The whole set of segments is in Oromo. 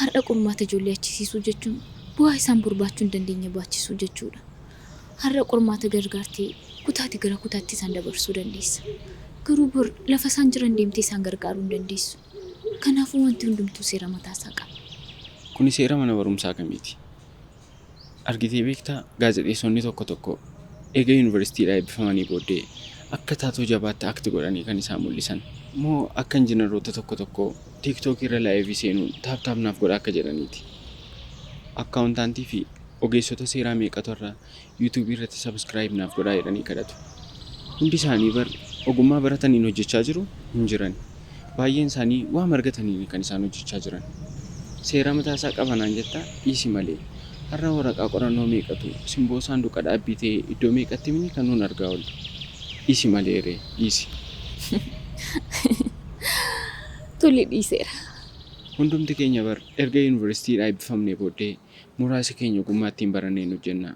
Har'a qormaata ijoollee achisiisuu jechuun bu'aa isaan barbaachuu hin dandeenye baachisuu jechuudha. Har'a qormaata gargaartee kutaati gara kutaatti isaan dabarsuu dandeessa. Garuu bor lafa isaan jiran deemtee isaan gargaaruu hin dandeessu. Kanaafuu wanti hundumtuu seera mataasaa qaba. Kuni seera mana barumsaa kamiiti? Argitee beektaa gaazexeessonni tokko tokko eega yuunivarsiitiidhaa eebbifamanii booddee akka taatoo jabaatti act godhanii kan isaan mul'isan. Moo akka injiinaroota tokko tokkoo TikTok irra live seenuun tap tap naaf godhaa akka jedhaniiti? Akkaawuntaantii fi ogeessota seeraa meeqatu har'a YouTube irratti subscribe naaf godhaa jedhanii kadhatu. Hundi isaanii bar ogummaa barataniin hojjechaa jiru? Hin jiran. Baay'een isaanii waama argataniini kan isaan hojjechaa jiran. Seera mataa isaa qaba naan jettaa? Dhiisi malee. Har'a waraqaa qorannoo meeqatu simboo saanduqa dhaabbii ta'ee iddoo meeqatti mini kan nuun argaa oollu. Dhiisi malee ree, dhiisi. Tole dhiiseera. Hundumti keenya bar erga yuunivarsiitiidhaa eebbifamnee booddee muraasi keenya ogummaa ittiin baranneen hojjenna.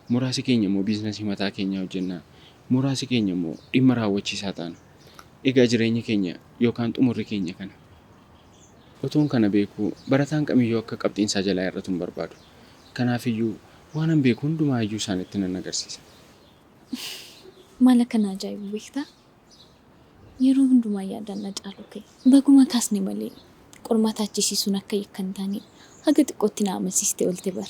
Muraasi keenya immoo biizinasii mataa keenyaa hojjenna. Muraasi keenya immoo dhimma raawwachiisaa taana. Egaa jireenyi keenya yookaan xumurri keenya kana. Otoon kana beekuu barataan kamiyyuu akka qabxiinsaa jalaa hir'atu hin barbaadu. Kanaafiyyuu waanan beeku hundumaayyuu isaanitti nan agarsiisa. Maal akka na ajaa'ibu beektaa? Yeroo hundumaa yaadaan na caaluu kee. Baguma kaasne malee qormaata achisiisuun akka yakka hin taane haga xiqqootti na amansiistee oolte bar.